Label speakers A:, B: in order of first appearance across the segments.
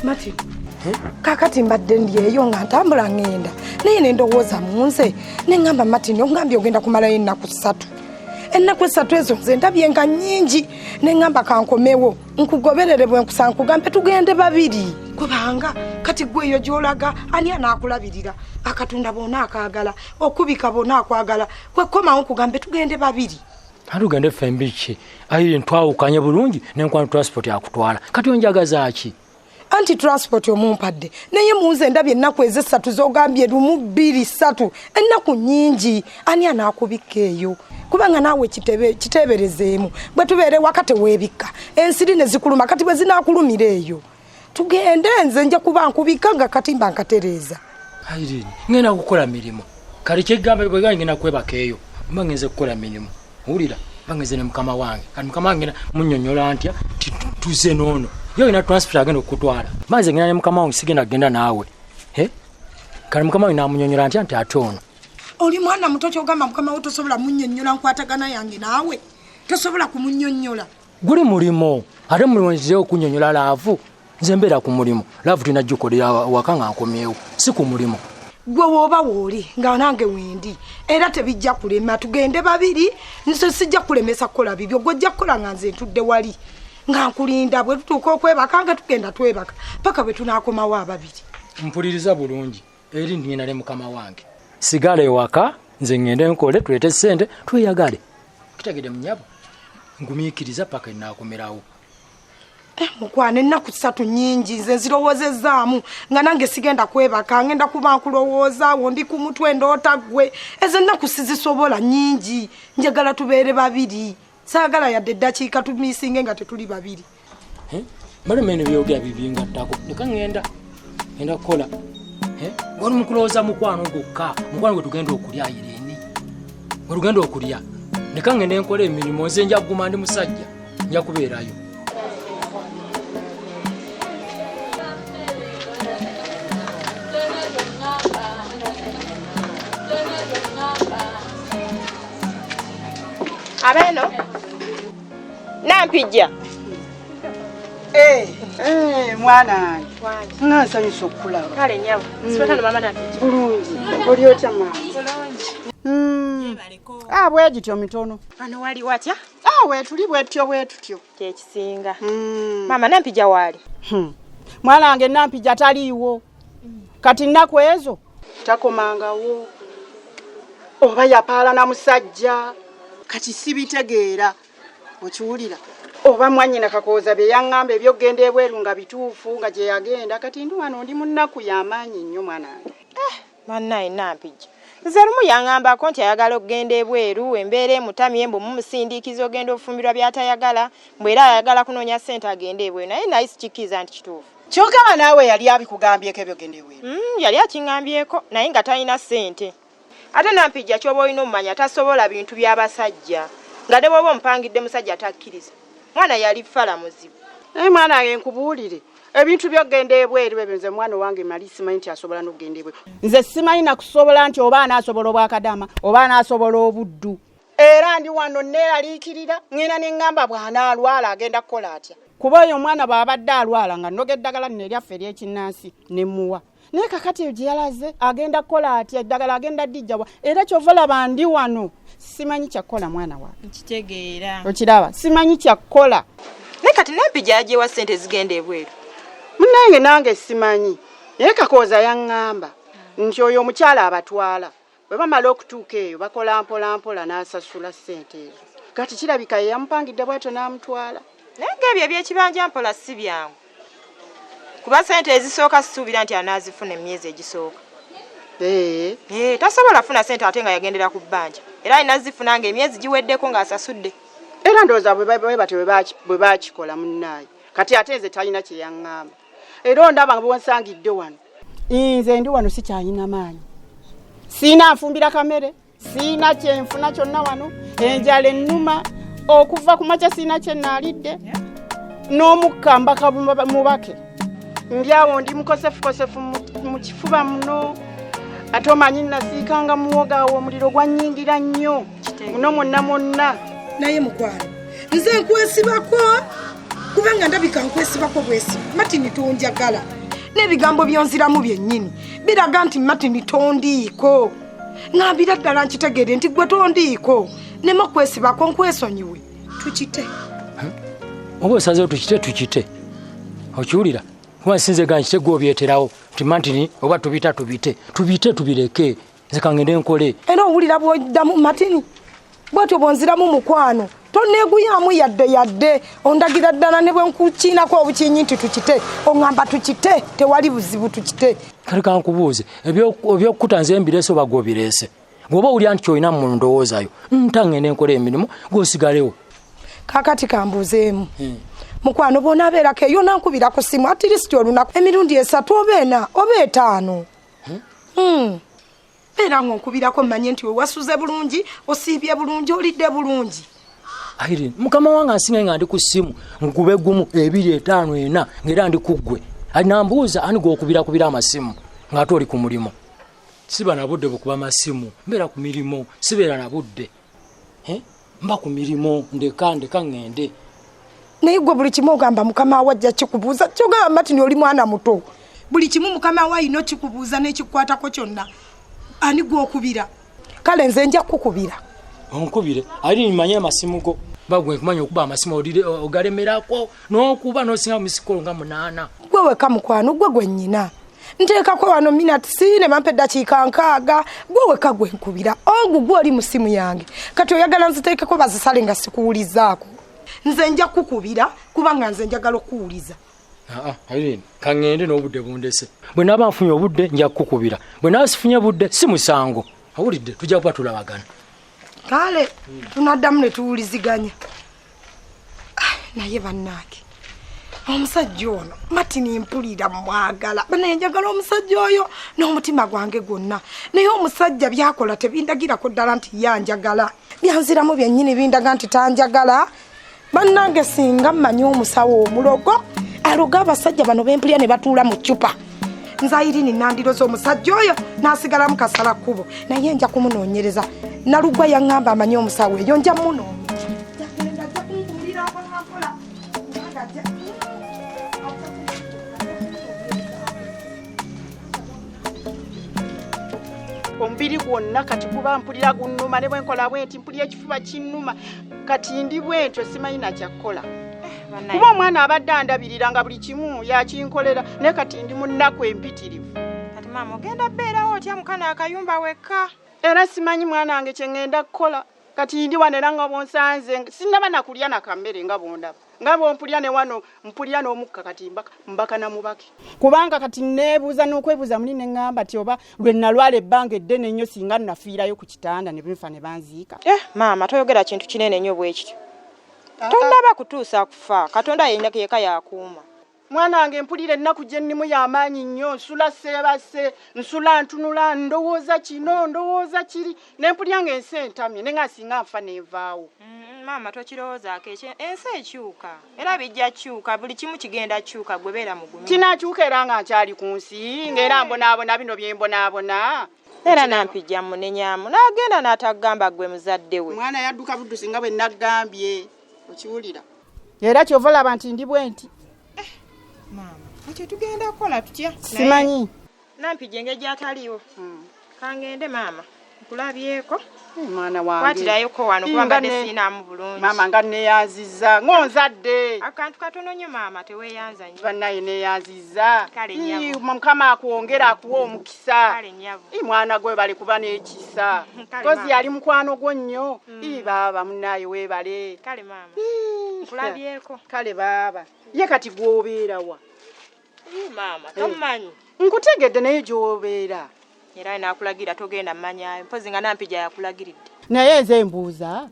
A: Martin, kakati mbadde ndi eyo nga ntambula ŋŋenda naye ne ndowooza mu nze ne ŋŋamba Martin ongambye ogenda kumalayo ennaku ssatu ennaku essatu ezo nze ndabye nga nnyingi ne ŋŋamba kankomewo nkugoberere bwe nkusa nkugambe tugende babiri kubanga kati gwe eyo gy'olaga ani anaakulabirira akatunda bona akaagala okubika bona akwagala kwekomawo nkugambe tugende babiri.
B: Ate tugende ffembi ki? Ayi ntwawukanye bulungi nenkwano transport akutwala kati onjagaza ki?
A: Anti transport omumpadde naye munze ndabye ennaku ezessatu zogambye 1 2 3 ennaku nnyingi ani anaakubikka eyo kubanga naawe kiteeberezeemu bwe tubeere waka teweebikka ensiri ne zikuluma kati bwe zinaakulumira eyo tugende nze nja kuba nkubikka nga katimba nkatereeza.
B: Irene, ngenda kukola mirimu kati kyegamba bwe ngenda kwebaka eyo mba ngenze kukola mirimu owulira mba ngenze ne mukama wange kati mukama wange ngenda munnyonnyola ntya tuze n'ono yo olina transport agenda okukutwala maze ngenda ne mukama wange sigenda kugenda naawe kati mukama wange namunyonnyola ntya nti ate ono
A: oli mwana muto kyogamba mukama wo tosobola munnyonnyola nkwatagana yange naawe tosobola kumunyonnyola
B: guli mulimu ate mulimu nzizeewo okunnyonnyola laavu nze mbeera ku mulimu laavu tulina gikolera waka nga nkomyewo si ku mulimu
A: gwe wooba wooli nga nange wendi era tebijja kulema tugende babiri nze sijja kulemesa kukola bibyo gwe ojja kukola nga nze ntudde wali nga nkulinda bwe tutuuka okwebaka nga tugenda twebaka paka bwe tunaakomawo ababiri.
B: Mpuliriza bulungi eri ngenda ne mukama wange sigala ewaka nze ngende nkole tuleete ssente tweyagale kitegedde munyabo ngumiikiriza paka enaakomerawo.
A: Mukwano ennaku ssatu nnyingi nze nzirowoozezaamu nga nange sigenda kwebaka ngenda kuba nkulowoozaawo ndi ku mutwe ndoota ggwe ezo ennaku sizisobola nnyingi njagala tubeere babiri saagala yadde eddakiika tumiisinge nga tetuli babiri.
B: Malume eno byogera bibingattako leka ngenda kukola wali mukulowooza mukwano gwokka mukwano gwe tugenda okulya Irene gwe tugenda okulya leka ngende nkola emirimu nze nja kuguma ndi musajja nja kubeerayo.
C: Abeno Nampijja.
D: Mwana wange nga nsanyusa okukulaba.
C: Kale nnyabo, sipatano mama Nampijja.
D: Bulungi. Oli otya maama?
C: Bulungi.
D: Bwe gityo mitono.
C: Wano wali watya?
D: Weetuli bwetyo bwetutyo.
C: Kyekisinga. Maama Nampijja waali?
D: Mwana wange Nampijja taliiwo. Kati nnaku ezo takomangawo. Oba yapaala na musajja. Kati sibitegeera. Okiwulira? Oba mwannyina Kakooza bye yaŋŋamba eby'okugenda ebweru nga bituufu nga gye yagenda kati ndi wano ndi mu nnaku y'amaanyi nnyo mwana wange.
C: Bannaye Nampijja. Nze lumu yaŋŋambako nti ayagala okugenda ebweru embeera emutamye mbu mumusindiikiza ogenda ofumbirwa by'atayagala mbu era ayagala kunoonya ssente agende ebweru naye naye sikikkiriza nti kituufu.
D: Kyogamba naawe yali abikugambyeko eby'okugenda ebweru?
C: Yali akiŋŋambyeko naye nga talina ssente. Ate Nampijja ky'oba olina omumanya tasobola bintu by'abasajja nga ne bw'oba omupangidde musajja takkiriza. Mwana yali fala muzibu.
D: Naye mwana wange nkubuulire ebintu by'okugenda ebweru ebyo nze mwana wange mali simanyi nti asobola n'okugenda ebweru. Nze simanyi nakusobola nti oba anaasobola obwakadama oba anaasobola obuddu. Era ndi wano neeraliikirira ŋŋenda ne ŋŋamba bw'anaalwala agenda kukola atya. Kuba oyo omwana bw'abadde alwala nga nnoga eddagala lino eryaffe ery'ekinnansi ne mmuwa. Naye kakati eyo gye yalaze agenda kukola atya eddagala agenda ddijjawa era ky'ova olaba ndi wano simanyi kyakukola mwana wange.
C: Nkitegeera.
D: Okiraba simanyi kyakukola.
C: Naye kati Nampijja yaggyewa ssente ezigenda ebweru?
D: Munnange nange simanyi naye Kakooza yaŋŋamba nti oyo omukyala abatwala bwe bamala okutuuka eyo bakola mpola mpola n'asasula ssente ezo. Kati kirabika ye yamupangidde bw'atyo n'amutwala.
C: Naye ng'ebyo eby'ekibanja mpola si byangu. Kuba ssente ezisooka sisuubira nti anaazifuna emyezi egisooka. Tasobola kufuna ssente ate nga yagendera ku bbanja. Era alina zifuna ng'emyezi giweddeko ng'asasudde.
D: Era ndowooza bwe batyo bwe baakikola munnaaye. Kati ate nze talina kye yaŋŋamba. Era ondaba nga bw'onsangidde wano. Nze ndi wano sikyalina maanyi. Siina nfumbira kamere, siina kyenfuna kyonna wano, enjala ennuma, okuva ku makya siina kye naalidde, n'omukka mbaka mubake. Ndi awo ndi mukosefukosefu mu kifuba muno. Ate omanyi nasiikanga muwogo awo omuliro gwannyingira nnyo muno mwonna mwonna.
A: Naye mukwano nze nkwesibako Kubanga ndabika nkwesibako bwesibi. Martin tonjagala. N'ebigambo byonziramu byennyini biraga nti Martin tondiiko. Ngambira ddala nkitegeere nti gwe tondiiko. Nema kwesibako nkwesonyiwe. Tukite.
B: Oba osazeewo tukite tukite. Okiwulira? Kuba nsinze ga nkite gwe obyeterawo nti Martin oba tubita tubite. Tubite tubireke. Nze kangende nkole.
A: Era owulira bw'oddamu Martin. Bw'otyo bw'onziramu mukwano. Tonneeguyamu yadde yadde. Ondagira ddala ne bwe nkukiinako obukiinyi nti tukite. Oŋŋamba tukite, tewali buzibu tukite.
B: Kale kankubuuze, ebyokukuta nze mbireese oba gwe obireese? Bw'oba owulira nti ky'olina mu ndowoozayo, nta ngende nkole emirimu, gw'osigalewo.
A: Kaakati kambuuzeemu. Mukwano bw'onaabeerako eyo onankubira ku ssimu at least olunaku emirundi 3 oba 4 oba 5. Beera ng'onkubirako mmanye nti wewasuze bulungi, osiibye bulungi, olidde bulungi.
B: Irene, mukama wange ansinga nga ndi ku ssimu nkube gumu 2 5 4 ng'era ndi ku ggwe. Alinambuuza ani gw'okubirakubira amasimu ng'ate oli ku mulimu. Siba na budde bukuba masimu, mbeera ku mirimu, sibeera na budde. Mba ku mirimu, ndeka ŋŋende.
A: Naye gwe buli kimu ogamba mukama wo ajja kikubuuza. Ky'ogamba Martin oli mwana muto. Buli kimu mukama wo alina okikubuuza n'ekikukwatako kyonna. Ani gw'okubira? Kale nze nja kukubira.
B: Onkubire, ali mmanye amasimu go. Bagwe nkumanya okuba amasimu ogalemerako n'okuba n'osinga mu misikolo nga 8.
A: Gwe weka mukwano gwe gwe nnyina. Nteekako wano minutes ne bampa eddakiika 60, gwe weka gwe nkubira. Ogwo gwe oli mu ssimu yange. Kati oyagala nziteekeko bazisale nga sikuwulizaako. Nze nja kukubira kubanga nze njagala okuwuliza.
B: Irene, kaŋŋende n'obudde bundese. Bwe naaba nfunye obudde nja kukukubira. Bwe naaba sifunye budde si musango. Owulidde tujja kuba tulabagana.
A: Kale tunaddamu ne tuwuliziganya. Naye bannange omusajja ono Martin mpulira mwagala. Banaye njagala omusajja oyo n'omutima gwange gwonna. Naye omusajja by'akola tebindagirako ddala nti yanjagala. Byanziramu byennyini bindaga nti tanjagala. Bannange singa mmanyi omusawo omulogo aloga abasajja bano bempulira ne batuula mu ccupa. Nze Irene nandiroza omusajja oyo n'asigalamu kasala kkubo. Naye nja kumunoonyereza. Nalugwa yaŋŋamba amanyi omusawo eyo nja munoonya.
D: Omubiri gwonna kati guba mpulira gunnuma ne bwe nkola bwe nti mpulira ekifuba kinnuma. Kati ndi bwentyo simanyi na kyakukola. Kuba omwana abadde andabirira nga buli kimu yakinkolera naye kati ndi mu nnaku empitirivu.
C: Kati maama ogenda bbeerawo otya mukana akayumba wekka?
D: Era simanyi mwana wange kye ŋŋenda kukola. Kati ndi wano era nga bw'onsanze sinnaba na kulya na kammere nga bw'ondaba. Nga bw'ompulira ne wano mpulira n'omukka kati mbaka na mubake. Kubanga kati neebuuza n'okwebuuza muli ne ŋŋamba nti oba lwe nalwala ebbanga eddene ennyo singa nafiirayo ku kitanda ne binfa ne banziika.
C: Maama toyogera kintu kinene nnyo bwe kityo. Tonnaba kutuusa kufa, Katonda yekka yakuuma.
D: Mwana wange mpulira ennaku gye nnimu y'amaanyi nnyo, nsula seebase, nsula ntunula, ndowooza kino, ndowooza kiri, ne mpulira ng'ensi entamye, ne nga singa nfa nenvaawo.
C: Maama tokirowoozaako, ensi ekyuka, era bijja kyuka, buli kimu kigenda kyuka, gwe beera mugumu.
D: Kinaakyuka era nga nkyali ku nsi, ng'era mbonaabona bino bye mbonaabona.
C: Era nampijja munenyamu, n'agenda n'atagamba gwe muzadde we.
D: Mwana yadduka buddusi nga bwe naggambye, okiwulira. Era ky'ova olaba nti ndi bwe nti.
C: Maama, ekyo tugenda kukola tutya?
D: Simanyi.
C: Nampijja engeri gy'ataliiwo. Kangende maama, nkulabyeko.
D: Mwana wange.
C: Kwatirayoko wano kuba mbadde siinaamu bulungi.
D: Maama nga neeyanzizza, ng'onzadde.
C: Akantu katono nnyo maama, teweeyanza nnyo.
D: Bannaye neeyanzizza.
C: Kale nnyabo.
D: Mukama akwongere akuwe omukisa.
C: Kale nnyabo.
D: Mwana gwe bali kuba n'ekisa. Kozi yali mukwano gwo nnyo. Baaba munnaye weebale.
C: Kale maama. Nkulabyeko.
D: Kale baaba. Ye kati gw'obeera wa?
C: Maama, tomanyi.
D: Nkutegedde naye gy'obeera.
C: Era naakulagira togenda mmanyayo, mpozi nga Nampijja yakulagiridde.
D: Naye nze mbuuza,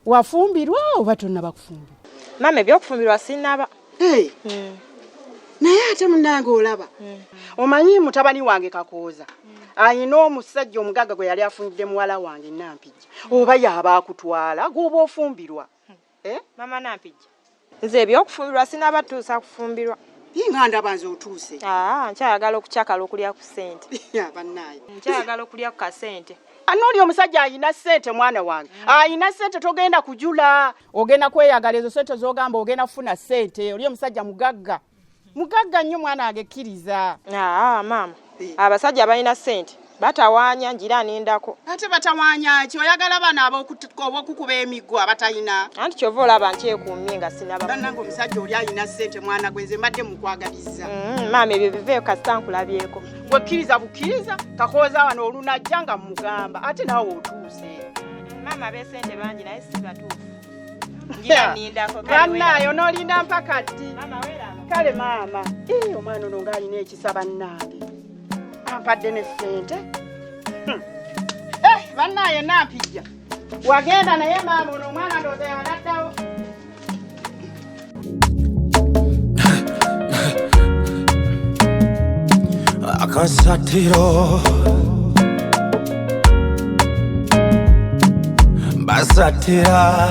D: wafumbirwa oba tonnaba kufumbirwa?
C: Maama ebyokufumbirwa sinnaba.
D: Naye ate munnange olaba. Omanyi mutabani wange Kakooza ayina omusajja omugagga gwe yali afumbidde muwala wange Nampijja. Oba y'aba akutwala gw'oba ofumbirwa.
C: Maama Nampijja, nze ebyokufumbirwa sinnaba tuusa kufumbirwa.
D: Nga ndaba nze otuuse.
C: Nkyayagala okukyakala okulya ku ssente.
D: Bannaaye.
C: Nkyayagala okulya ku kasente.
D: Anooli omusajja alina ssente mwana wange, alina ssente, togenda kujula, ogenda kweyagala ezo ssente z'ogamba ogenda kufuna ssente. Oli omusajja mugagga, mugagga nnyo mwana wange, kkiriza.
C: Aa maama, abasajja balina ssente batawaanya, ngira nindako.
D: Ate batawaanya ki? Oyagala bano ab'okukuba emiggo abatalina?
C: Anti kyova olaba nkyekuumye nga sinaba.
D: Bannange, omusajja oli alina ssente mwana gwe, nze mbadde mukwagalizza.
C: Maama, ebyo biveeyo, kasita nkulabyeko.
D: Wekkiriza bukkiriza, Kakooza wano olunajja nga mugamba, ate naawe otuuse.
C: Maama, ab'esente bangi naye si batuufu. Ngira nindako. Kale.
D: Bannaayo, n'olinda mpaka ddi?
C: Maama, weeraba.
D: Kale maama. Ii, omwana ono ng'alina ekisa bannange, ampadde ne ssente. Eh, bannaaye, nampijja wagenda naye maama, ono omwana ndowooza yanaddawo.
E: Akasatiro basatira.